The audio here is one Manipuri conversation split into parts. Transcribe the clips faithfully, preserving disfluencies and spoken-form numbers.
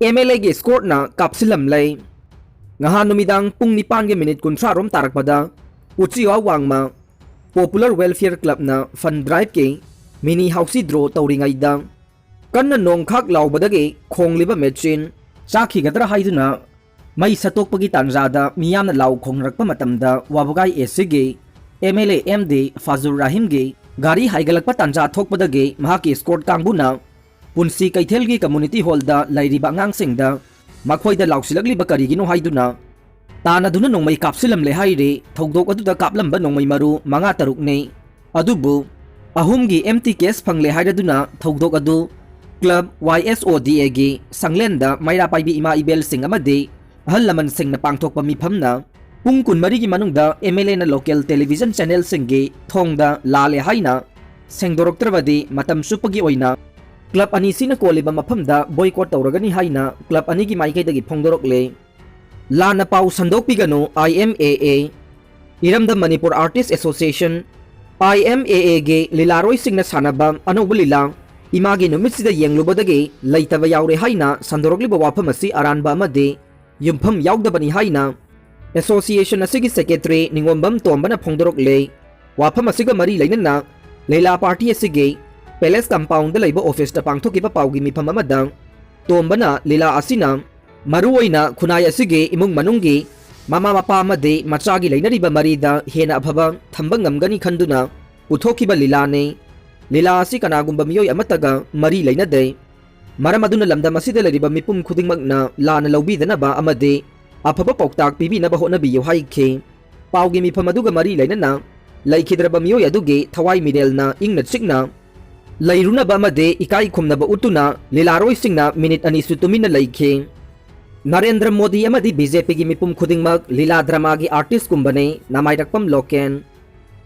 ꯑꯦꯝ ꯑꯦꯜ ꯑꯦꯒꯤ ꯏꯁꯀꯣꯔꯠꯅ ꯀꯥꯞꯁꯤꯜꯂꯝꯂꯦ꯫ ꯉꯍꯥꯟ ꯅꯨꯃꯤꯗꯥꯡ ꯄꯨꯡ ꯅꯤꯄꯥꯟꯒꯤ ꯃꯤꯅꯤꯠ ꯀꯨꯟꯊ꯭ꯔꯥ ꯔꯣꯝ ꯇꯥꯔꯛꯄꯗ ꯎꯆꯤꯋꯥ ꯋꯥꯡꯃ Popular Welfare Clubꯅ fund driveꯀꯤ mini housey draw ꯇꯧꯔꯤꯉꯩꯗ ꯀꯟꯅ ꯅꯣꯡꯈꯥꯛ ꯂꯥꯎꯕꯗꯒꯤ ꯈꯣꯡꯂꯤꯕ ꯃꯦꯆꯤꯟ ꯆꯥꯛꯈꯤꯒꯗ꯭ꯔꯥ ꯍꯥꯏꯗꯨꯅ ꯃꯩ ꯁꯠꯇꯣꯛꯄꯒꯤ ꯇꯥꯟꯖꯥꯗ ꯃꯤꯌꯥꯝꯅ ꯂꯥꯎ ꯈꯣꯡꯅꯔꯛꯄ ꯃꯇꯝꯗ ꯋꯥꯕꯒꯥꯏ ꯑꯦꯁꯤꯒꯤ M L A M D Fajur ꯔꯥꯍꯤꯝꯒꯤ ꯒꯥꯔꯤ ꯍꯥꯏꯒꯠꯂꯛꯄ ꯇꯥꯟꯖꯥ ꯊꯣꯛꯄꯗꯒꯤ ꯃꯍꯥꯛꯀꯤ ꯏꯁꯀꯣꯔꯠ ꯀꯥꯡꯕꯨꯅ ꯄꯨꯟꯁꯤ ꯀꯩꯊꯦꯜꯒꯤ community hallꯗ ꯂꯩꯔꯤꯕ ꯑꯉꯥꯡꯁꯤꯡꯗ ꯃꯈꯣꯏꯗ ꯂꯥꯎꯁꯤꯜꯂꯛꯂꯤꯕ ꯀꯔꯤꯒꯤꯅꯣ ꯍꯥꯏꯗꯨꯅ ꯇꯥꯟꯅꯗꯨꯅ ꯅꯣꯡꯃꯩ ꯀꯥꯞꯁꯤꯜꯂꯝꯂꯦ ꯍꯥꯏꯔꯤ꯫ ꯊꯧꯗꯣꯛ ꯑꯗꯨꯗ ꯀꯥꯞꯂꯝꯕ ꯅꯣꯡꯃꯩ ꯃꯔꯨ ꯃꯉꯥ ꯇꯔꯨꯛꯅꯤ꯫ ꯑꯗꯨꯕꯨ ꯑꯍꯨꯝꯒꯤ empty case ꯐꯪꯂꯦ ꯍꯥꯏꯔꯗꯨꯅ ꯊꯧꯗꯣꯛ ꯑꯗꯨ club Y S O D Aꯒꯤ ꯁꯪꯂꯦꯟꯗ ꯃꯩꯔꯥ ꯄꯥꯏꯕꯤ ꯏꯃꯥ ꯏꯕꯦꯜꯁꯤꯡ ꯑꯃꯗꯤ ꯑꯍꯜ ꯂꯃꯟꯁꯤꯡꯅ ꯄꯥꯡꯊꯣꯛꯄ ꯃꯤꯐꯝꯅ ꯄꯨꯡ ꯀꯨꯟꯃꯔꯤꯒꯤ ꯃꯅꯨꯡꯗ ꯑꯦꯝ ꯑꯦꯜ ꯑꯦꯅ local television channelꯁꯤꯡꯒꯤ ꯊꯣꯡꯗ ꯂꯥꯜꯂꯦ ꯍꯥꯏꯅ ꯁꯦꯡꯗꯣꯔꯛꯇ꯭ꯔꯕꯗꯤ ꯃꯇꯝ ꯆꯨꯞꯄꯒꯤ ꯑꯣꯏꯅ club ꯑꯅꯤꯁꯤꯅ ꯀꯣꯜꯂꯤꯕ ꯃꯐꯝꯗ boycott ꯇꯧꯔꯒꯅꯤ ꯍꯥꯏꯅ club ꯑꯅꯤꯒꯤ ꯃꯥꯏꯀꯩꯗꯒꯤ ꯐꯣꯡꯗꯣꯔꯛꯂꯦ꯫ ꯂꯥꯟꯅ ꯄꯥꯎ ꯁꯟꯗꯣꯛꯄꯤꯒꯅꯨ, I M A A꯫ ꯏꯔꯝꯗꯝ Manipur Artist Association, I M A Aꯒꯤ ꯂꯤꯂꯥꯔꯣꯏꯁꯤꯡꯅ ꯁꯥꯟꯅꯕ ꯑꯅꯧꯕ ꯂꯤꯂꯥ ꯏꯃꯥꯒꯤ ꯅꯨꯃꯤꯠꯁꯤꯗ ꯌꯦꯡꯂꯨꯕꯗꯒꯤ ꯂꯩꯇꯕ ꯌꯥꯎꯔꯦ ꯍꯥꯏꯅ ꯁꯟꯗꯣꯔꯛꯂꯤꯕ ꯋꯥꯐꯝ ꯑꯁꯤ ꯑꯔꯥꯟꯕ ꯑꯃꯗꯤ ꯌꯨꯝꯐꯝ ꯌꯥꯎꯗꯕꯅꯤ ꯍꯥꯏꯅ association ꯑꯁꯤꯒꯤ secretary ꯅꯤꯉꯣꯝꯕꯝ ꯇꯣꯝꯕꯅ ꯐꯣꯡꯗꯣꯔꯛꯂꯦ꯫ ꯋꯥꯐꯝ ꯑꯁꯤꯒ ꯃꯔꯤ ꯂꯩꯅꯅ ꯂꯤꯂꯥ party ꯑꯁꯤꯒꯤ palace compoundꯗ ꯂꯩꯕ officeꯇ ꯄꯥꯡꯊꯣꯛꯈꯤꯕ ꯄꯥꯎꯒꯤ ꯃꯤꯐꯝ ꯑꯃꯗ ꯇꯣꯝꯕꯅ ꯂꯤꯂꯥ ꯑꯁꯤꯅ ꯃꯔꯨꯑꯣꯏꯅ ꯈꯨꯟꯅꯥꯏ ꯑꯁꯤꯒꯤ ꯏꯃꯨꯡ ꯃꯅꯨꯡꯒꯤ ꯃꯃꯥ ꯃꯄꯥ ꯑꯃꯗꯤ ꯃꯆꯥꯒꯤ ꯂꯩꯅꯔꯤꯕ ꯃꯔꯤꯗ ꯍꯦꯟꯅ ꯑꯐꯕ ꯊꯝꯕ ꯉꯝꯒꯅꯤ ꯈꯟꯗꯨꯅ ꯄꯨꯊꯣꯛꯈꯤꯕ ꯂꯤꯂꯥꯅꯤ꯫ ꯂꯤꯂꯥ ꯑꯁꯤ ꯀꯅꯥꯒꯨꯝꯕ ꯃꯤꯑꯣꯏ ꯑꯃꯠꯇꯒ ꯃꯔꯤ ꯂꯩꯅꯗꯦ꯫ ꯃꯔꯝ ꯑꯗꯨꯅ ꯂꯝꯗꯝ ꯑꯁꯤꯗ ꯂꯩꯔꯤꯕ ꯃꯤꯄꯨꯝ ꯈꯨꯗꯤꯡꯃꯛꯅ ꯂꯥꯟꯅ ꯂꯧꯕꯤꯗꯅꯕ ꯑꯃꯗꯤ ꯑꯐꯕ ꯄꯥꯎꯇꯥꯛ ꯄꯤꯕꯤꯅꯕ ꯍꯣꯠꯅꯕꯤꯌꯨ ꯍꯥꯏꯈꯤ꯫ ꯄꯥꯎꯒꯤ ꯃꯤꯐꯝ ꯑꯗꯨꯒ ꯃꯔꯤ ꯂꯩꯅꯅ ꯂꯩꯈꯤꯗ꯭ꯔꯕ ꯃꯤꯑꯣꯏ ꯑꯗꯨꯒꯤ ꯊꯋꯥꯏ ꯃꯤꯔꯦꯜꯅ ꯏꯪꯅ ꯆꯤꯛꯅ ꯂꯩꯔꯨꯅꯕ ꯑꯃꯗꯤ ꯏꯀꯥꯏ ꯈꯨꯝꯅꯕ ꯎꯠꯇꯨꯅ ꯂꯤꯂꯥꯔꯣꯏꯁꯤꯡꯅ ꯃꯤꯅꯤꯠ ꯑꯅꯤꯁꯨ ꯇꯨꯃꯤꯟꯅ ꯂꯩꯈꯤ꯫ ꯅꯔꯦꯟꯗ꯭ꯔ ꯃꯣꯗꯤ ꯑꯃꯗꯤ BJPꯒꯤ ꯃꯤꯄꯨꯝ ꯈꯨꯗꯤꯡꯃꯛ ꯂꯤꯂꯥ dramaꯒꯤ artistꯀꯨꯝꯕꯅꯤ, ꯅꯃꯥꯏꯔꯛꯄꯝ ꯂꯣꯀꯦꯟ꯫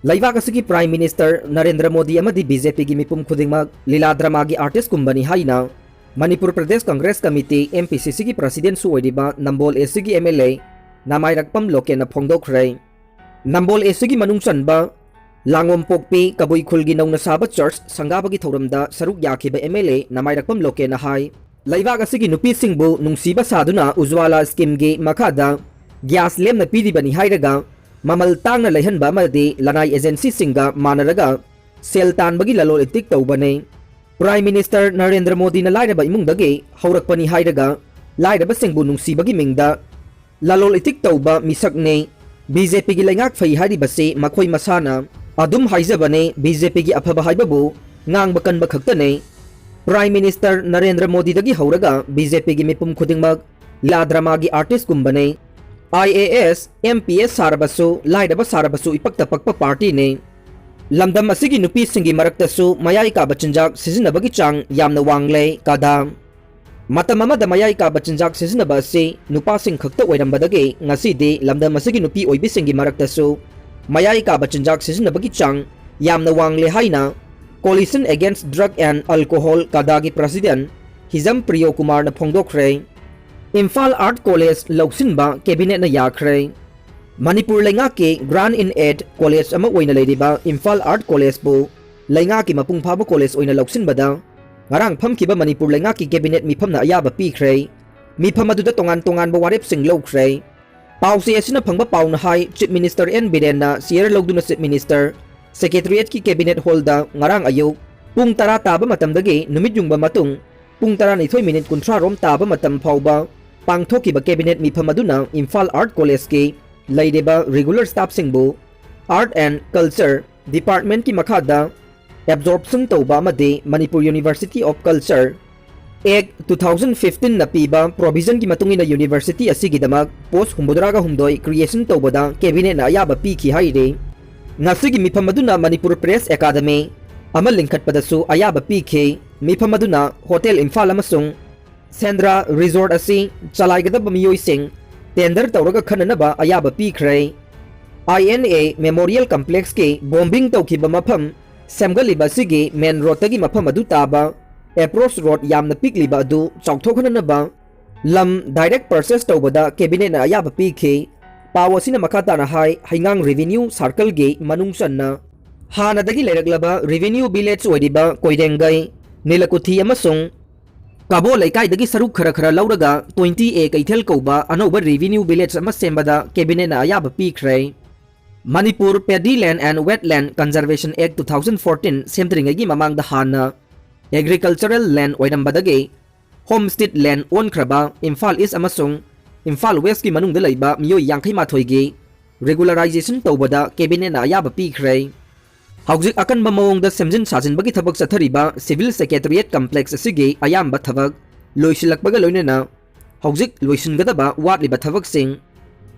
ꯂꯩꯕꯥꯛ ꯑꯁꯤꯒꯤ Prime Minister ꯅꯔꯦꯟꯗ꯭ꯔ ꯃꯣꯗꯤ ꯑꯃꯗꯤ BJPꯒꯤ ꯃꯤꯄꯨꯝ ꯈꯨꯗꯤꯡꯃꯛ ꯂꯤꯂꯥ dramaꯒꯤ artistꯀꯨꯝꯕꯅꯤ ꯍꯥꯏꯅ ꯃꯅꯤꯄꯨꯔ ꯄ꯭ꯔꯗꯦꯁ ꯀꯪꯒ꯭ꯔꯦꯁ ꯀꯃꯤꯇꯤ, MPCCꯒꯤ presidentꯁꯨ ꯑꯣꯏꯔꯤꯕ ꯅꯝꯕꯣꯜ ACꯒꯤ MLA ꯅꯃꯥꯏꯔꯛꯄꯝ ꯂꯣꯀꯦꯟꯅ ꯐꯣꯡꯗꯣꯛꯈ꯭ꯔꯦ꯫ ꯅꯝꯕꯣꯜ ACꯒꯤ ꯃꯅꯨꯡ ꯆꯟꯕ ꯂꯥꯡꯉꯣꯝꯄꯣꯛꯄꯤ ꯀꯕꯨꯏ ꯈꯨꯜꯒꯤ ꯅꯧꯅ ꯁꯥꯕ church ꯁꯪꯒꯥꯕꯒꯤ ꯊꯧꯔꯝꯗ ꯁꯔꯨꯛ ꯌꯥꯈꯤꯕ MLA ꯅꯃꯥꯏꯔꯛꯄꯝ ꯂꯣꯀꯦꯟꯅ ꯍꯥꯏ, ꯂꯩꯕꯥꯛ ꯑꯁꯤꯒꯤ ꯅꯨꯄꯤꯁꯤꯡꯕꯨ ꯅꯨꯡꯁꯤꯕ ꯁꯥꯗꯨꯅ ꯎꯖ꯭ꯋꯥꯂꯥ ꯁ꯭ꯀꯤꯝꯒꯤ ꯃꯈꯥꯗ ꯒ꯭ꯌꯥꯁ ꯂꯦꯝꯅ ꯄꯤꯔꯤꯕꯅꯤ ꯍꯥꯏꯔꯒ ꯃꯃꯜ ꯇꯥꯡꯅ ꯂꯩꯍꯟꯕ ꯑꯃꯗꯤ ꯂꯅꯥꯏ ꯑꯦꯖꯦꯟꯁꯤꯁꯤꯡꯒ ꯃꯥꯟꯅꯔꯒ ꯁꯦꯜ ꯇꯥꯟꯕꯒꯤ ꯂꯂꯣꯜ ꯏꯇꯤꯛ ꯇꯧꯕꯅꯤ꯫ ꯄ꯭ꯔꯥꯏꯝ ꯃꯤꯅꯤꯁꯇꯔ ꯅꯔꯦꯟꯗ꯭ꯔ ꯃꯣꯗꯤꯅ ꯂꯥꯏꯔꯕ ꯏꯃꯨꯡꯗꯒꯤ ꯍꯧꯔꯛꯄꯅꯤ ꯍꯥꯏꯔꯒ ꯂꯥꯏꯔꯕꯁꯤꯡꯕꯨ ꯅꯨꯡꯁꯤꯕꯒꯤ ꯃꯤꯡꯗ ꯂꯂꯣꯜ ꯏꯇꯤꯛ ꯇꯧꯕ ꯃꯤꯁꯛꯅꯤ꯫ ꯕꯤ ꯖꯦ ꯄꯤꯒꯤ ꯂꯩꯉꯥꯛ ꯐꯩ ꯍꯥꯏꯔꯤꯕꯁꯤ ꯃꯈꯣꯏ ꯃꯁꯥꯅ ꯑꯗꯨꯝ ꯍꯥꯏꯖꯕꯅꯤ, ꯕꯤ ꯖꯦ ꯄꯤꯒꯤ ꯑꯐꯕ ꯍꯥꯏꯕꯕꯨ ꯉꯥꯡꯕ ꯀꯟꯕ ꯈꯛꯇꯅꯤ꯫ ꯄ꯭ꯔꯥꯏꯝ ꯃꯤꯅꯤꯁꯇꯔ ꯅꯔꯦꯟꯗ꯭ꯔ ꯃꯣꯗꯤꯗꯒꯤ ꯍꯧꯔꯒ ꯕꯤ ꯖꯦ ꯄꯤꯒꯤ ꯃꯤꯄꯨꯝ ꯈꯨꯗꯤꯡꯃꯛ ꯂꯤꯂꯥ ꯗ꯭ꯔꯃꯥꯒꯤ ꯑꯥꯔꯇꯤꯁꯀꯨꯝꯕꯅꯤ꯫ I A S, M P S ꯁꯥꯔꯕꯁꯨ, ꯂꯥꯏꯔꯕ ꯁꯥꯔꯕꯁꯨ ꯏꯄꯛꯇ ꯄꯛꯄ ꯄꯥꯔꯇꯤꯅꯤ꯫ ꯂꯝꯗꯝ ꯑꯁꯤꯒꯤ ꯅꯨꯄꯤꯁꯤꯡꯒꯤ ꯃꯔꯛꯇꯁꯨ ꯃꯌꯥꯏ ꯀꯥꯕ ꯆꯤꯟꯖꯥꯛ ꯁꯤꯖꯤꯟꯅꯕꯒꯤ ꯆꯥꯡ ꯌꯥꯝꯅ ꯋꯥꯡꯂꯦ꯫ ꯀꯗꯥ꯫ ꯃꯇꯝ ꯑꯃꯗ ꯃꯌꯥꯏ ꯀꯥꯕ ꯆꯤꯟꯖꯥꯛ ꯁꯤꯖꯤꯟꯅꯕ ꯑꯁꯤ ꯅꯨꯄꯥꯁꯤꯡ ꯈꯛꯇ ꯑꯣꯏꯔꯝꯕꯗꯒꯤ ꯉꯁꯤꯗꯤ ꯂꯝꯗꯝ ꯑꯁꯤꯒꯤ ꯅꯨꯄꯤ ꯑꯣꯏꯕꯤꯁꯤꯡꯒꯤ ꯃꯔꯛꯇꯁꯨ ꯃꯌꯥꯏ ꯀꯥꯕ ꯆꯤꯟꯖꯥꯛ ꯁꯤꯖꯤꯟꯅꯕꯒꯤ ꯆꯥꯡ ꯌꯥꯝꯅ ꯋꯥꯡꯂꯦ ꯍꯥꯏꯅ Coalition Against Drug and Alcohol, ꯀꯗꯥꯒꯤ ꯄ꯭ꯔꯁꯤꯗꯦꯟ ꯍꯤꯖꯝ ꯄ꯭ꯔꯤꯌꯣ ꯀꯨꯃꯥꯔꯅ ꯐꯣꯡꯗꯣꯛꯈ꯭ꯔꯦ꯫ ꯏꯝꯐꯥꯜ ꯑꯥꯔꯠ ꯀꯣꯂꯦꯖ ꯂꯧꯁꯤꯟꯕ ꯀꯦꯕꯤꯅꯦꯠꯅ ꯌꯥꯈ꯭ꯔꯦ꯫ ꯃꯅꯤꯄꯨꯔ ꯂꯩꯉꯥꯛꯀꯤ grant in aid ꯀꯣꯂꯦꯖ ꯑꯃ ꯑꯣꯏꯅ ꯂꯩꯔꯤꯕ ꯏꯝꯐꯥꯜ ꯑꯥꯔꯠ ꯀꯣꯂꯦꯖꯄꯨ ꯂꯩꯉꯥꯛꯀꯤ ꯃꯄꯨꯡ ꯐꯥꯕ ꯀꯣꯂꯦꯖ ꯑꯣꯏꯅ ꯂꯧꯁꯤꯟꯕꯗ ꯉꯔꯥꯡ ꯐꯝꯈꯤꯕ ꯃꯅꯤꯄꯨꯔ ꯂꯩꯉꯥꯛꯀꯤ ꯀꯦꯕꯤꯅꯦꯠ ꯃꯤꯐꯝꯅ ꯑꯌꯥꯕ ꯄꯤꯈ꯭ꯔꯦ꯫ ꯃꯤꯐꯝ ꯑꯗꯨꯗ ꯇꯣꯉꯥꯟ ꯇꯣꯉꯥꯟꯕ ꯋꯥꯔꯦꯞꯁꯤꯡ ꯂꯧꯈ꯭ꯔꯦ꯫ ꯄꯥꯎꯆꯦ ꯑꯁꯤꯅ ꯐꯪꯕ ꯄꯥꯎꯅ ꯍꯥꯏ, ꯆꯤꯐ ꯃꯤꯅꯤꯁꯇꯔ ꯑꯦꯟ ꯕꯤꯔꯦꯟꯅ ꯆꯤꯌꯔ ꯂꯧꯗꯨꯅ ꯆꯤꯐ ꯃꯤꯅꯤꯁꯇꯔ ꯁꯦꯀ꯭ꯔꯦꯇꯔꯤꯌꯦꯠꯀꯤ ꯀꯦꯕꯤꯅꯦꯠ ꯍꯣꯜꯗ ꯉꯔꯥꯡ ꯑꯌꯨꯛ ꯄꯨꯡ ꯇꯔꯥ ꯇꯥꯕ ꯃꯇꯝꯗꯒꯤ ꯅꯨꯃꯤꯠ ꯌꯨꯡꯕ ꯃꯇꯨꯡ ꯄꯨꯡ ꯇꯔꯥꯅꯤꯊꯣꯏ ꯃꯤꯅꯤꯠ ꯀꯨꯟꯊ꯭ꯔꯥ ꯔꯣꯝ ꯇꯥꯕ ꯃꯇꯝ ꯐꯥꯎꯕ ꯄꯥꯡꯊꯣꯛꯈꯤꯕ ꯀꯦꯕꯤꯅꯦꯠ ꯃꯤꯐꯝ ꯑꯗꯨꯅ ꯏꯝꯐꯥꯜ ꯑꯥꯔꯠ ꯀꯣꯂꯦꯖꯀꯤ ꯂꯩꯔꯤꯕ ꯔꯤꯒꯨꯂꯔ ꯁ꯭ꯇꯥꯐꯁꯤꯡꯕꯨ ꯑꯥꯔꯠ ꯑꯦꯟ ꯀꯜꯆꯔ ꯗꯤꯄꯥꯔꯠꯃꯦꯟꯠꯀꯤ ꯃꯈꯥꯗ ꯑꯦꯕꯖꯣꯔꯞꯁꯟ ꯇꯧꯕ ꯑꯃꯗꯤ Manipur university of culture act two thousand ꯐꯤꯐꯇꯤꯟꯅ ꯄꯤꯕ ꯄ꯭ꯔꯣꯚꯤꯖꯟꯒꯤ ꯃꯇꯨꯡ ꯏꯟꯅ ꯌꯨꯅꯤꯚꯔꯁꯤꯇꯤ ꯑꯁꯤꯒꯤꯗꯃꯛ ꯄꯣꯁ ꯍꯨꯝꯐꯨꯇꯔꯥꯒ ꯍꯨꯝꯗꯣꯏ ꯀ꯭ꯔꯤꯌꯦꯁꯟ ꯇꯧꯕꯗ ꯀꯦꯕꯤꯅꯦꯠꯅ ꯑꯌꯥꯕ ꯄꯤꯈꯤ ꯍꯥꯏꯔꯤ꯫ ꯉꯁꯤꯒꯤ ꯃꯤꯐꯝ ꯑꯗꯨꯅ ꯃꯅꯤꯄꯨꯔ ꯄ꯭ꯔꯦꯁ ꯑꯦꯀꯥꯗꯃꯤ ꯑꯃ ꯂꯤꯡꯈꯠꯄꯗꯁꯨ ꯑꯌꯥꯕ ꯄꯤꯈꯤ꯫ ꯃꯤꯐꯝ ꯑꯗꯨꯅ ꯍꯣꯇꯦꯜ ꯏꯝꯐꯥꯜ ꯑꯃꯁꯨꯡ ꯁꯦꯟꯗ꯭ꯔꯥ ꯔꯤꯖꯣꯔꯠ ꯑꯁꯤ ꯆꯂꯥꯏꯒꯗꯕ ꯃꯤꯑꯣꯏꯁꯤꯡ ꯇꯦꯟꯗꯔ ꯇꯧꯔꯒ ꯈꯟꯅꯅꯕ ꯑꯌꯥꯕ ꯄꯤꯈ꯭ꯔꯦ꯫ ꯑꯥꯏ ꯑꯦꯟ ꯑꯦ ꯃꯦꯃꯣꯔꯤꯌꯦꯜ ꯀꯝꯄ꯭ꯂꯦꯛꯁꯀꯤ ꯕꯣꯝꯕꯤꯡ ꯇꯧꯈꯤꯕ ꯃꯐꯝ ꯁꯦꯝꯒꯠꯂꯤꯕ ꯑꯁꯤꯒꯤ ꯃꯦꯟ ꯔꯣꯗꯇꯒꯤ ꯃꯐꯝ ꯑꯗꯨ ꯇꯥꯕ ꯑꯦꯄ꯭ꯔꯣꯆ ꯔꯣꯗ ꯌꯥꯝꯅ ꯄꯤꯛꯂꯤꯕ ꯑꯗꯨ ꯆꯥꯎꯊꯣꯛꯍꯟꯅꯅꯕ ꯂꯝ ꯗꯥꯏꯔꯦꯛ ꯄꯔꯆꯦꯁ ꯇꯧꯕꯗ ꯀꯦꯕꯤꯅꯦꯠꯅ ꯑꯌꯥꯕ ꯄꯤꯈꯤ꯫ ꯄꯥꯎ ꯑꯁꯤꯅ ꯃꯈꯥ ꯇꯥꯅ ꯍꯥꯏ, ꯍꯩꯉꯥꯡ ꯔꯦꯚꯤꯅ꯭ꯌꯨ ꯁꯥꯔꯀꯜꯒꯤ ꯃꯅꯨꯡ ꯆꯟꯅ ꯍꯥꯟꯅꯗꯒꯤ ꯂꯩꯔꯛꯂꯕ ꯔꯦꯚꯤꯅ꯭ꯌꯨ ꯚꯤꯂꯦꯖ ꯑꯣꯏꯔꯤꯕ ꯀꯣꯏꯔꯦꯡꯒꯩ, ꯅꯤꯂꯀꯨꯊꯤ ꯑꯃꯁꯨꯡ ꯀꯕꯣ ꯂꯩꯀꯥꯏꯗꯒꯤ ꯁꯔꯨꯛ ꯈꯔ ꯈꯔ ꯂꯧꯔꯒ twenty A ꯀꯩꯊꯦꯜ ꯀꯧꯕ ꯑꯅꯧꯕ revenue village ꯑꯃ ꯁꯦꯝꯕꯗ cabinetꯅ ꯑꯌꯥꯕ ꯄꯤꯈ꯭ꯔꯦ꯫ Manipur Paddy Land and Wetland Conservation Act two thousand fourteen ꯁꯦꯝꯗ꯭ꯔꯤꯉꯩꯒꯤ ꯃꯃꯥꯡꯗ ꯍꯥꯟꯅ agricultural land ꯑꯣꯏꯔꯝꯕꯗꯒꯤ homestead land ꯑꯣꯟꯈ꯭ꯔꯕ Imphal East ꯑꯃꯁꯨꯡ ꯏꯝꯐꯥꯜ Westꯀꯤ ꯃꯅꯨꯡꯗ ꯂꯩꯕ ꯃꯤꯑꯣꯏ ꯌꯥꯡꯈꯩ ꯃꯥꯊꯣꯏꯒꯤ regularization ꯇꯧꯕꯗ cabinetꯅ ꯑꯌꯥꯕ ꯄꯤꯈ꯭ꯔꯦ꯫ ꯍꯧꯖꯤꯛ ꯑꯀꯟꯕ ꯃꯑꯣꯡꯗ ꯁꯦꯝꯖꯤꯟ ꯁꯥꯖꯤꯟꯕꯒꯤ ꯊꯕꯛ ꯆꯠꯊꯔꯤꯕ civil secretariat complex ꯑꯁꯤꯒꯤ ꯑꯌꯥꯝꯕ ꯊꯕꯛ ꯂꯣꯏꯁꯤꯜꯂꯛꯄꯒ ꯂꯣꯏꯅꯅ ꯍꯧꯖꯤꯛ ꯂꯣꯏꯁꯤꯟꯒꯗꯕ ꯋꯥꯠꯂꯤꯕ ꯊꯕꯛꯁꯤꯡ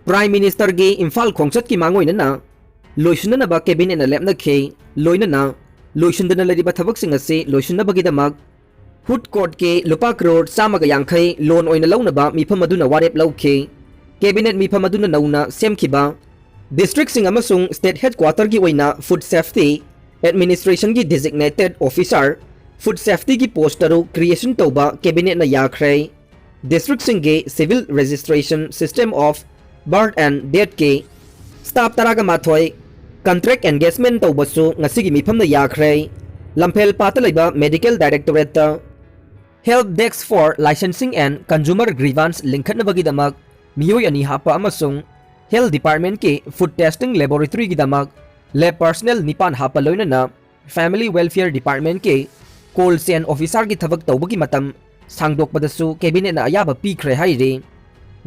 Prime Ministerꯒꯤ ꯏꯝꯐꯥꯜ ꯈꯣꯡꯆꯠꯀꯤ ꯃꯥꯡꯑꯣꯏꯅꯅ ꯂꯣꯏꯁꯤꯟꯅꯅꯕ cabinetꯅ ꯂꯦꯞꯅꯈꯤ꯫ ꯂꯣꯏꯅꯅ ꯂꯣꯏꯁꯤꯟꯗꯅ ꯂꯩꯔꯤꯕ ꯊꯕꯛꯁꯤꯡ ꯑꯁꯤ ꯂꯣꯏꯁꯤꯟꯅꯕꯒꯤꯗꯃꯛ food courtꯀꯤ ꯂꯨꯄꯥ ꯀ꯭ꯔꯣꯔ ꯆꯥꯝꯃꯒ ꯌꯥꯡꯈꯩ loan ꯑꯣꯏꯅ ꯂꯧꯅꯕ ꯃꯤꯐꯝ ꯑꯗꯨꯅ ꯋꯥꯔꯦꯞ ꯂꯧꯈꯤ꯫ Cabinet ꯃꯤꯐꯝ ꯑꯗꯨꯅ ꯅꯧꯅ ꯁꯦꯝꯈꯤꯕ districtꯁꯤꯡ ꯑꯃꯁꯨꯡ state headquarterꯒꯤ ꯑꯣꯏꯅ food safety administrationꯒꯤ designated officer, food safetyꯒꯤ post ꯇꯔꯨꯛ creation ꯇꯧꯕ cabinetꯅ ꯌꯥꯈ꯭ꯔꯦ꯫ Districtꯁꯤꯡꯒꯤ civil registration system of birth and deathꯀꯤ staff ꯇꯔꯥꯒ ꯃꯥꯊꯣꯏ contract engagement ꯇꯧꯕꯁꯨ ꯉꯁꯤꯒꯤ ꯃꯤꯐꯝꯅ ꯌꯥꯈ꯭ꯔꯦ꯫ ꯂꯝꯐꯦꯜ ꯄꯥꯠꯇ ꯂꯩꯕ medical directorateꯇ help desk for licensing and consumer grievance ꯂꯤꯡꯈꯠꯅꯕꯒꯤꯗꯃꯛ ꯃꯤꯑꯣꯏ ꯑꯅꯤ ꯍꯥꯞꯄ ꯑꯃꯁꯨꯡ health departmentꯀꯤ food testing laboratoryꯒꯤꯗꯃꯛ lab personnel ꯅꯤꯄꯥꯟ ꯍꯥꯞꯄ ꯂꯣꯏꯅꯅ family welfare departmentꯀꯤ cold chain officerꯒꯤ ꯊꯕꯛ ꯇꯧꯕꯒꯤ ꯃꯇꯝ ꯁꯥꯡꯗꯣꯛꯄꯗꯁꯨ cabinetꯅ ꯑꯌꯥꯕ ꯄꯤꯈ꯭ꯔꯦ ꯍꯥꯏꯔꯤ꯫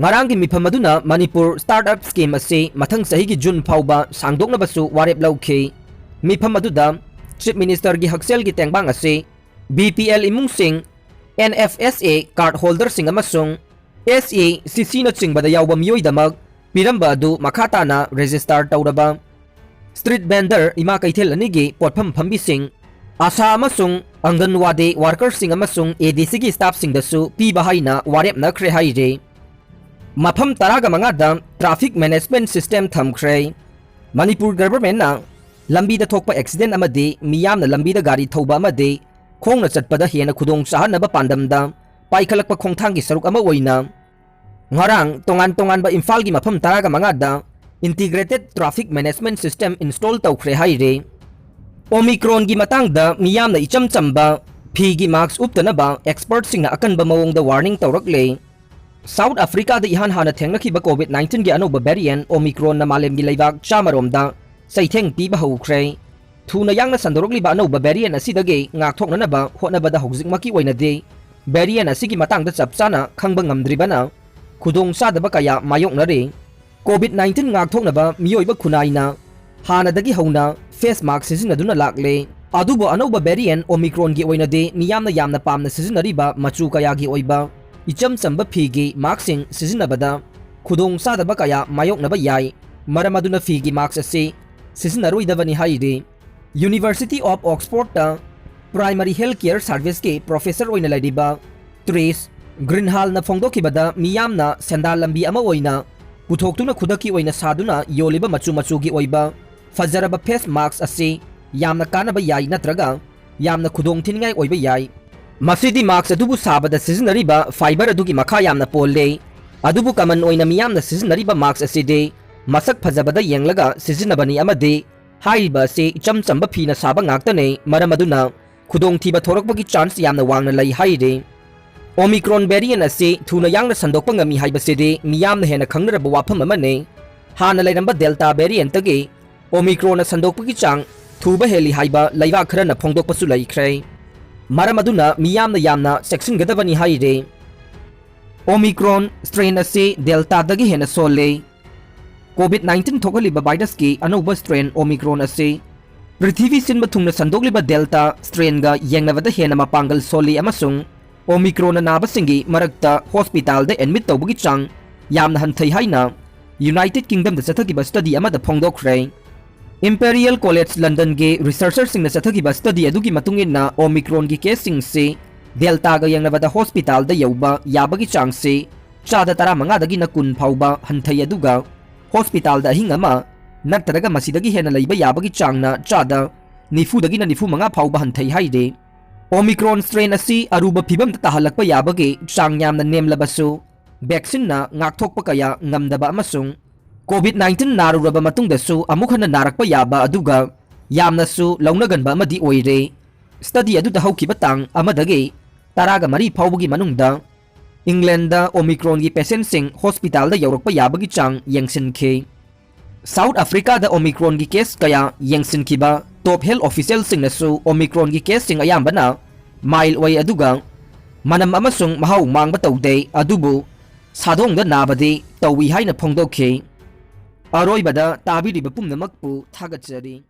ꯉꯔꯥꯡꯒꯤ ꯃꯤꯐꯝ ꯑꯗꯨꯅ ꯃꯅꯤꯄꯨꯔ startup scheme ꯑꯁꯤ ꯃꯊꯪ ꯆꯍꯤꯒꯤ June ꯐꯥꯎꯕ ꯁꯥꯡꯗꯣꯛꯅꯕꯁꯨ ꯋꯥꯔꯦꯞ ꯂꯧꯈꯤ꯫ ꯃꯤꯐꯝ ꯑꯗꯨꯗ Chief Ministerꯒꯤ ꯍꯛꯁꯦꯜꯒꯤ ꯇꯦꯡꯕꯥꯡ ꯑꯁꯤ BPL ꯏꯃꯨꯡꯁꯤꯡ, NFSA card holderꯁꯤꯡ ꯑꯃꯁꯨꯡ SECCꯅꯆꯤꯡꯕꯗ ꯌꯥꯎꯕ ꯃꯤꯑꯣꯏꯗꯃꯛ ꯄꯤꯔꯝꯕ ꯑꯗꯨ ꯃꯈꯥ ꯇꯥꯅ register ꯇꯧꯔꯕ street vendor, ꯏꯃꯥ ꯀꯩꯊꯦꯜ ꯑꯅꯤꯒꯤ ꯄꯣꯠꯐꯝ ꯐꯝꯕꯤꯁꯤꯡ, ASHA ꯑꯃꯁꯨꯡ ꯑꯪꯒꯟꯋꯥꯗꯤ workerꯁꯤꯡ ꯑꯃꯁꯨꯡ ADCꯒꯤ staffꯁꯤꯡꯗꯁꯨ ꯄꯤꯕ ꯍꯥꯏꯅ ꯋꯥꯔꯦꯞꯅꯈ꯭ꯔꯦ ꯍꯥꯏꯔꯤ꯫ ꯃꯐꯝ ꯇꯔꯥꯒ ꯃꯉꯥꯗ traffic management system ꯊꯝꯈ꯭ꯔꯦ꯫ ꯃꯅꯤꯄꯨꯔ governmentꯅ ꯂꯝꯕꯤꯗ ꯊꯣꯛꯄ accident ꯑꯃꯗꯤ ꯃꯤꯌꯥꯝꯅ ꯂꯝꯕꯤꯗ ꯒꯥꯔꯤ ꯊꯧꯕ ꯑꯃꯗꯤ ꯈꯣꯡꯅ ꯆꯠꯄꯗ ꯍꯦꯟꯅ ꯈꯨꯗꯣꯡ ꯆꯥꯍꯟꯅꯕ ꯄꯥꯟꯗꯝꯗ ꯄꯥꯏꯈꯠꯂꯛꯄ ꯈꯣꯡꯊꯥꯡꯒꯤ ꯁꯔꯨꯛ ꯑꯃ ꯑꯣꯏꯅ ꯉꯔꯥꯡ ꯇꯣꯉꯥꯟ ꯇꯣꯉꯥꯟꯕ ꯏꯝꯐꯥꯜꯒꯤ ꯃꯐꯝ ꯇꯔꯥꯒ ꯃꯉꯥꯗ integrated traffic management system install ꯇꯧꯈ꯭ꯔꯦ ꯍꯥꯏꯔꯤ꯫ Omicronꯒꯤ ꯃꯇꯥꯡꯗ ꯃꯤꯌꯥꯝꯅ ꯏꯆꯝ ꯆꯝꯕ ꯐꯤꯒꯤ ꯃꯥꯛꯁ ꯎꯞꯇꯅꯕ ꯑꯦꯛꯁꯄꯔꯠꯁꯤꯡꯅ ꯑꯀꯟꯕ ꯃꯑꯣꯡꯗ ꯋꯥꯔꯅꯤꯡ ꯇꯧꯔꯛꯂꯦ꯫ ꯁꯥꯎꯠ ꯑꯐ꯭ꯔꯤꯀꯥꯗ ꯏꯍꯥꯟ ꯍꯥꯟꯅ ꯊꯦꯡꯅꯈꯤꯕ ꯀꯣꯚꯤꯗ ꯅꯥꯏꯟꯇꯤꯟꯒꯤ ꯑꯅꯧꯕ ꯚꯦꯔꯤꯌꯦꯟ ꯑꯣꯃꯤꯀ꯭ꯔꯣꯟꯅ ꯃꯥꯂꯦꯝꯒꯤ ꯂꯩꯕꯥꯛ ꯆꯥꯃꯔꯣꯝꯗ ꯆꯩꯊꯦꯡ ꯄꯤꯕ ꯍꯧꯈ꯭ꯔꯦ꯫ ꯊꯨꯅ ꯌꯥꯡꯅ ꯁꯟꯗꯣꯔꯛꯂꯤꯕ ꯑꯅꯧꯕ ꯚꯦꯔꯤꯌꯦꯟ ꯑꯁꯤꯗꯒꯤ ꯉꯥꯛꯊꯣꯛꯅꯅꯕ ꯍꯣꯠꯅꯕꯗ ꯍꯧꯖꯤꯛꯃꯛꯀꯤ ꯑꯣꯏꯅꯗꯤ ꯚꯦꯔꯤꯌꯦꯟ ꯑꯁꯤꯒꯤ ꯃꯇꯥꯡꯗ ꯆꯞ ꯆꯥꯅ ꯈꯪꯕ ꯉꯝꯗ꯭ꯔꯤꯕꯅ ꯈꯨꯗꯣꯡꯆꯥꯗꯕ ꯀꯌꯥ ꯃꯥꯌꯣꯛꯅꯔꯤ꯫ ꯀꯣꯚꯤꯗ ꯅꯥꯏꯟꯇꯤꯟ ꯉꯥꯛꯊꯣꯛꯅꯕ ꯃꯤꯑꯣꯏꯕ ꯈꯨꯟꯅꯥꯏꯅ ꯍꯥꯟꯅꯗꯒꯤ ꯍꯧꯅ ꯐꯦꯁ ꯃꯥꯛꯁ ꯁꯤꯖꯤꯟꯅꯗꯨꯅ ꯂꯥꯛꯂꯦ꯫ ꯑꯗꯨꯕꯨ ꯑꯅꯧꯕ ꯚꯦꯔꯤꯌꯦꯟ ꯑꯣꯃꯤꯀ꯭ꯔꯣꯟꯒꯤ ꯑꯣꯏꯅꯗꯤ ꯃꯤꯌꯥꯝꯅ ꯌꯥꯝꯅ ꯄꯥꯝꯅ ꯁꯤꯖꯤꯟꯅꯔꯤꯕ ꯃꯆꯨ ꯀꯌꯥꯒꯤ ꯑꯣꯏꯕ ꯏꯆꯝ ꯆꯝꯕ ꯐꯤꯒꯤ ꯃꯥꯛꯁꯁꯤꯡ ꯁꯤꯖꯤꯟꯅꯕꯗ ꯈꯨꯗꯣꯡꯆꯥꯗꯕ ꯀꯌꯥ ꯃꯥꯌꯣꯛꯅꯕ ꯌꯥꯏ꯫ ꯃꯔꯝ ꯑꯗꯨꯅ ꯐꯤꯒꯤ ꯃꯥꯛꯁ ꯑꯁꯤ ꯁꯤꯖꯤꯟꯅꯔꯣꯏꯗꯕꯅꯤ ꯍꯥꯏꯔꯤ꯫ University of Oxfordꯇ Primary Health Care Serviceꯀꯤ ꯄ꯭ꯔꯣꯐꯦꯁꯔ ꯑꯣꯏꯅ ꯂꯩꯔꯤꯕ ꯇ꯭ꯔꯤꯁ ꯒ꯭ꯔꯤꯟꯍꯥꯜꯅ ꯐꯣꯡꯗꯣꯛꯈꯤꯕꯗ, ꯃꯤꯌꯥꯝꯅ ꯁꯦꯟꯗꯥꯟ ꯂꯝꯕꯤ ꯑꯃ ꯑꯣꯏꯅ ꯄꯨꯊꯣꯛꯇꯨꯅ ꯈꯨꯗꯛꯀꯤ ꯑꯣꯏꯅ ꯁꯥꯗꯨꯅ ꯌꯣꯜꯂꯤꯕ ꯃꯆꯨ ꯃꯆꯨꯒꯤ ꯑꯣꯏꯕ ꯐꯖꯔꯕ ꯐꯦꯁ ꯃꯥꯛꯁ ꯑꯁꯤ ꯌꯥꯝꯅ ꯀꯥꯟꯅꯕ ꯌꯥꯏ ꯅꯠꯇ꯭ꯔꯒ ꯌꯥꯝꯅ ꯈꯨꯗꯣꯡ ꯊꯤꯅꯤꯡꯉꯥꯏ ꯑꯣꯏꯕ ꯌꯥꯏ꯫ ꯃꯁꯤꯗꯤ ꯃꯥꯛꯁ ꯑꯗꯨꯕꯨ ꯁꯥꯕꯗ ꯁꯤꯖꯤꯟꯅꯔꯤꯕ ꯐꯥꯏꯕꯔ ꯑꯗꯨꯒꯤ ꯃꯈꯥ ꯌꯥꯝꯅ ꯄꯣꯜꯂꯦ꯫ ꯑꯗꯨꯕꯨ ꯀꯃꯟ ꯑꯣꯏꯅ ꯃꯤꯌꯥꯝꯅ ꯁꯤꯖꯤꯟꯅꯔꯤꯕ ꯃꯥꯛꯁ ꯑꯁꯤꯗꯤ ꯃꯁꯛ ꯐꯖꯕꯗ ꯌꯦꯡꯂꯒ ꯁꯤꯖꯤꯟꯅꯕꯅꯤ ꯑꯃꯗꯤ ꯍꯥꯏꯔꯤꯕ ꯑꯁꯤ ꯏꯆꯝ ꯆꯝꯕ ꯐꯤꯅ ꯁꯥꯕ ꯉꯥꯛꯇꯅꯤ, ꯃꯔꯝ ꯑꯗꯨꯅ ꯈꯨꯗꯣꯡꯊꯤꯕ ꯊꯣꯔꯛꯄꯒꯤ ꯆꯥꯟꯁ ꯌꯥꯝꯅ ꯋꯥꯡꯅ ꯂꯩ ꯍꯥꯏꯔꯤ꯫ ꯑꯣꯃꯤꯀ꯭ꯔꯣꯟ ꯚꯦꯔꯤꯌꯦꯟ ꯑꯁꯤ ꯊꯨꯅ ꯌꯥꯡꯅ ꯁꯟꯗꯣꯛꯄ ꯉꯝꯃꯤ ꯍꯥꯏꯕꯁꯤꯗꯤ ꯃꯤꯌꯥꯝꯅ ꯍꯦꯟꯅ ꯈꯪꯅꯔꯕ ꯋꯥꯐꯝ ꯑꯃꯅꯤ꯫ ꯍꯥꯟꯅ ꯂꯩꯔꯝꯕ ꯗꯦꯜꯇꯥ ꯚꯦꯔꯤꯌꯦꯟꯇꯒꯤ ꯑꯣꯃꯤꯀ꯭ꯔꯣꯟꯅ ꯁꯟꯗꯣꯛꯄꯒꯤ ꯆꯥꯡ ꯊꯨꯕ ꯍꯦꯜꯂꯤ ꯍꯥꯏꯕ ꯂꯩꯕꯥꯛ ꯈꯔꯅ ꯐꯣꯡꯗꯣꯛꯄꯁꯨ ꯂꯩꯈ꯭ꯔꯦ꯫ ꯃꯔꯝ ꯑꯗꯨꯅ ꯃꯤꯌꯥꯝꯅ ꯌꯥꯝꯅ ꯆꯦꯛꯁꯤꯟꯒꯗꯕꯅꯤ ꯍꯥꯏꯔꯤ꯫ ꯑꯣꯃꯤꯀ꯭ꯔꯣꯟ ꯁ꯭ꯇ꯭ꯔꯦꯟ ꯑꯁꯤ ꯗꯦꯜꯇꯥꯗꯒꯤ ꯍꯦꯟꯅ ꯁꯣꯜꯂꯤ꯫ ꯀꯣꯚꯤꯗ ꯅꯥꯏꯟꯇꯤꯟ ꯊꯣꯛꯍꯜꯂꯤꯕ ꯚꯥꯏꯔꯁꯀꯤ ꯑꯅꯧꯕ ꯁ꯭ꯇ꯭ꯔꯦꯟ ꯑꯣꯃꯤꯀ꯭ꯔꯣꯟ ꯑꯁꯤ ꯄ꯭ꯔꯤꯊꯤꯕꯤ ꯁꯤꯟꯕ ꯊꯨꯡꯅ ꯁꯟꯗꯣꯛꯂꯤꯕ ꯗꯦꯜꯇꯥ ꯁ꯭ꯇ꯭ꯔꯦꯟꯒ ꯌꯦꯡꯅꯕꯗ ꯍꯦꯟꯅ ꯃꯄꯥꯡꯒꯜ ꯁꯣꯜꯂꯤ ꯑꯃꯁꯨꯡ ꯑꯣꯃꯤꯀ꯭ꯔꯣꯟꯅ ꯅꯥꯕꯁꯤꯡꯒꯤ ꯃꯔꯛꯇ ꯍꯣꯁꯄꯤꯇꯥꯜꯗ ꯑꯦꯗꯃꯤꯠ ꯇꯧꯕꯒꯤ ꯆꯥꯡ ꯌꯥꯝꯅ ꯍꯟꯊꯩ ꯍꯥꯏꯅ ꯌꯨꯅꯥꯏꯇꯦꯗ ꯀꯤꯡꯗꯝꯗ ꯆꯠꯊꯈꯤꯕ ꯁ꯭ꯇꯗꯤ ꯑꯃꯗ ꯐꯣꯡꯗꯣꯛꯈ꯭ꯔꯦ꯫ ꯏꯝꯄꯦꯔꯤꯌꯦꯜ ꯀꯣꯂꯦꯖ ꯂꯟꯗꯟꯒꯤ ꯔꯤꯁꯔꯆꯔꯁꯤꯡꯅ ꯆꯠꯊꯈꯤꯕ ꯁ꯭ꯇꯗꯤ ꯑꯗꯨꯒꯤ ꯃꯇꯨꯡ ꯏꯟꯅ, ꯑꯣꯃꯤꯀ꯭ꯔꯣꯟꯒꯤ ꯀꯦꯁꯁꯤꯡꯁꯤ ꯗꯦꯜꯇꯥꯒ ꯌꯦꯡꯅꯕꯗ ꯍꯣꯁꯄꯤꯇꯥꯜꯗ ꯌꯧꯕ ꯌꯥꯕꯒꯤ ꯆꯥꯡꯁꯤ ꯆꯥꯗ ꯇꯔꯥꯃꯉꯥꯗꯒꯤꯅ ꯀꯨꯟ ꯐꯥꯎꯕ ꯍꯟꯊꯩ, ꯑꯗꯨꯒ ꯍꯣꯁꯄꯤꯇꯥꯜꯗ ꯑꯍꯤꯡ ꯑꯃ ꯅꯠꯇ꯭ꯔꯒ ꯃꯁꯤꯗꯒꯤ ꯍꯦꯟꯅ ꯂꯩꯕ ꯌꯥꯕꯒꯤ ꯆꯥꯡꯅ ꯆꯥꯗ ꯅꯤꯐꯨꯗꯒꯤꯅ ꯅꯤꯐꯨꯃꯉꯥ ꯐꯥꯎꯕ ꯍꯟꯊꯩ ꯍꯥꯏꯔꯤ꯫ ꯑꯣꯃꯤꯀ꯭ꯔꯣꯟ ꯁ꯭ꯇ꯭ꯔꯦꯟ ꯑꯁꯤ ꯑꯔꯨꯕ ꯐꯤꯚꯝꯗ ꯇꯥꯍꯜꯂꯛꯄ ꯌꯥꯕꯒꯤ ꯆꯥꯡ ꯌꯥꯝꯅ ꯅꯦꯝꯂꯕꯁꯨ, ꯚꯦꯛꯁꯤꯟꯅ ꯉꯥꯛꯊꯣꯛꯄ ꯀꯌꯥ ꯉꯝꯗꯕ ꯑꯃꯁꯨꯡ ꯀꯣꯚꯤꯗ ꯅꯥꯏꯟꯇꯤꯟ ꯅꯥꯔꯨꯔꯕ ꯃꯇꯨꯡꯗꯁꯨ ꯑꯃꯨꯛ ꯍꯟꯅ ꯅꯥꯔꯛꯄ ꯌꯥꯕ, ꯑꯗꯨꯒ ꯌꯥꯝꯅꯁꯨ ꯂꯧꯅꯒꯟꯕ ꯑꯃꯗꯤ ꯑꯣꯏꯔꯦ꯫ Study ꯑꯗꯨꯗ ꯍꯧꯈꯤꯕ ꯇꯥꯡ ꯑꯃꯗꯒꯤ ꯇꯔꯥꯒ ꯃꯔꯤ ꯐꯥꯎꯕꯒꯤ ꯃꯅꯨꯡꯗ Englandꯗ Omicronꯒꯤ patientꯁꯤꯡ hospitalꯗ ꯌꯧꯔꯛꯄ ꯌꯥꯕꯒꯤ ꯆꯥꯡ ꯌꯦꯡꯁꯤꯟꯈꯤ꯫ South Africaꯗ Omicronꯒꯤ case ꯀꯌꯥ ꯌꯦꯡꯁꯤꯟꯈꯤꯕ top health officialꯁꯤꯡꯅꯁꯨ Omicronꯒꯤ caseꯁꯤꯡ ꯑꯌꯥꯝꯕꯅ mild ꯑꯣꯏ, ꯑꯗꯨꯒ ꯃꯅꯝ ꯑꯃꯁꯨꯡ ꯃꯍꯥꯎ ꯃꯥꯡꯕ ꯇꯧꯗꯦ, ꯑꯗꯨꯕꯨ ꯁꯥꯗꯣꯡꯗ ꯅꯥꯕꯗꯤ ꯇꯧꯏ ꯍꯥꯏꯅ ꯐꯣꯡꯗꯣꯛꯈꯤ꯫ ꯑꯔꯣꯏꯕꯗ ꯇꯥꯕꯤꯔꯤꯕ ꯄꯨꯝꯅꯃꯛꯄꯨ ꯊꯥꯒꯠꯆꯔꯤ꯫